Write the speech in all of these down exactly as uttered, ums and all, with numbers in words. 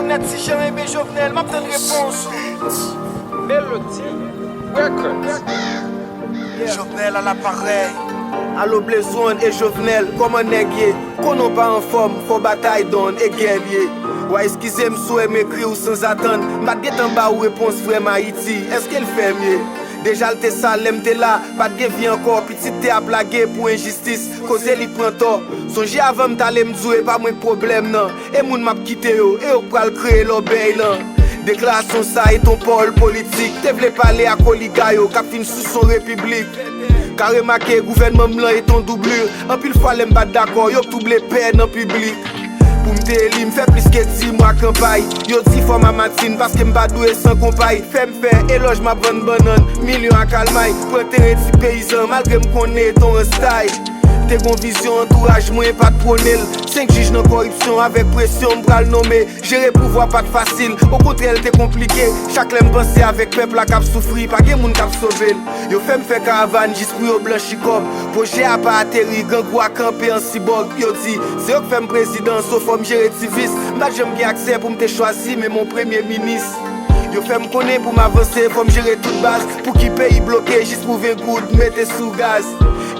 Nèt si jan enben Jovenel, m ap tann repons ou. Melody Records. Jovenel à l'appareil. Alo Blaze One e Jovenel, kòman nèg ye? Konnen w pa anfòm, fò batay donn e gè l ye. Wa eskize m si w wè m ekri w sanzatann. M pa t gentan ba w repons frè m Ayiti, èske l fè m ye? Deja l te sal lè m te la, pa t gen vi ankò, pitit te ap lage pou enjistis, koze li pran tò. Sonje avan m t ale m di w e pa mwen k pwoblèm nan, e moun m ap kite yo, e yo k pral kreye lòbèy lan. Deklarasyon sa e t on pawòl politik, te vle pale ak oliga yo k ap fin sous on repiblik. Ka remake gouvènman m lan e t on doublure, anpil fwa lè m pa t dakò, yo k touble pè nan piblik. Pou m te eli, m fè plis ke di mwa kanpay. Yo di fò m a matin paske m pa dwe san konpay. Fè m fè elòj m ap vann bannann, milyon ak almay. Pran teren ti peyizan malgre m konnen e t on ranstay. Te gon vizyon antouraj mwen pa t pwone l. Senk jij nan kòripsyon avèk presyon m pral nonmen. Jere pouvwa pa t fasil, okontrè l te konplike. Chak lè m panse avèk pèp la k ap soufri, pa gen moun k ap sove l. Yo fè m fè karavàn jis pou yo blanchi kòb. Pwojè a pa ateri, grangou a kanpe an sibòg. Yo di, se yo k fè m prezidan, so fò m jere ti vis. M pa t janm gen aksè pou m te chwazi menm on premye minis. Yo fè m konnen pou m avanse, fò m jere tout baz. Pou ki peyi bloke jis pou ven goud mete sou gaz?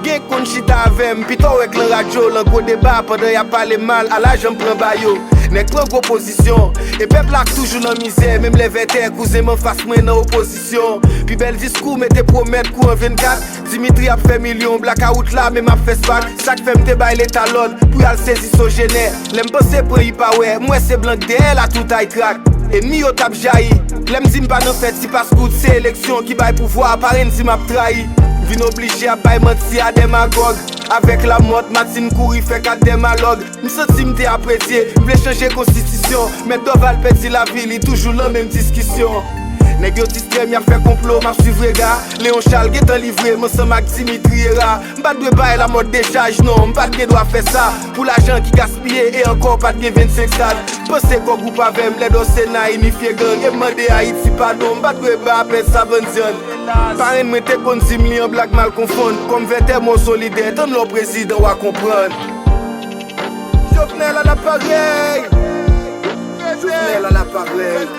Gen k konn chita avè m, pito w wè k lan radyo, lan gwo deba, pandan y ap pale m mal, ala jan m pran ba yo. Nèg pran gwo pozisyon, e pèp la k toujou nan mizè, menm lè vètè, kouzen m anfas mwen nan opozisyon. Pi bèl diskou, mete pwomèt kouran vennkat, Dimitri ap fè milyon, blakawout la menm ap fè spak. Sa k fè m te bay leta lòd pou y al sezi Sojenè. Lè m panse pran I pa wè, m wè se blan k dèyè la tout ay krak. Enmi yo t ap jayi. Lè m di m pa nan fè ti pas kout, se eleksyon ki bay pouvwa, parenn di m ap trayi. M vin oblije ap bay manti a demagòg. Avèk Lamòt, Matin kouri fè kat dèmalòg. M santi m te apredye, m vle chanje konstitisyon. Mèt Dòval pèdi lavi, li toujou lan menm diskisyon. Nèg yo distrè m, y ap fè konplo, m ap swiv rega. Leon Charles gentan livre m ansanm ak Dimitri Hérard. M pa t dwe bay Lamòt dechaj non, m pa t gen dwa fè sa. Pou lajan ki gaspiye e ankò pa t gen vennsenk stad. M panse kò gwoup avè m, lè dò Sena inifye gang e m mande Ayiti padon, m pa t dwe ba apèl savann zyann. Parenn mwen te konn di m li an blag mal konfonn. Kòm vètè mò solidè, tann lè w prezidan w a konprann. Jovenel à l'appareil. Jovenel à l'appareil.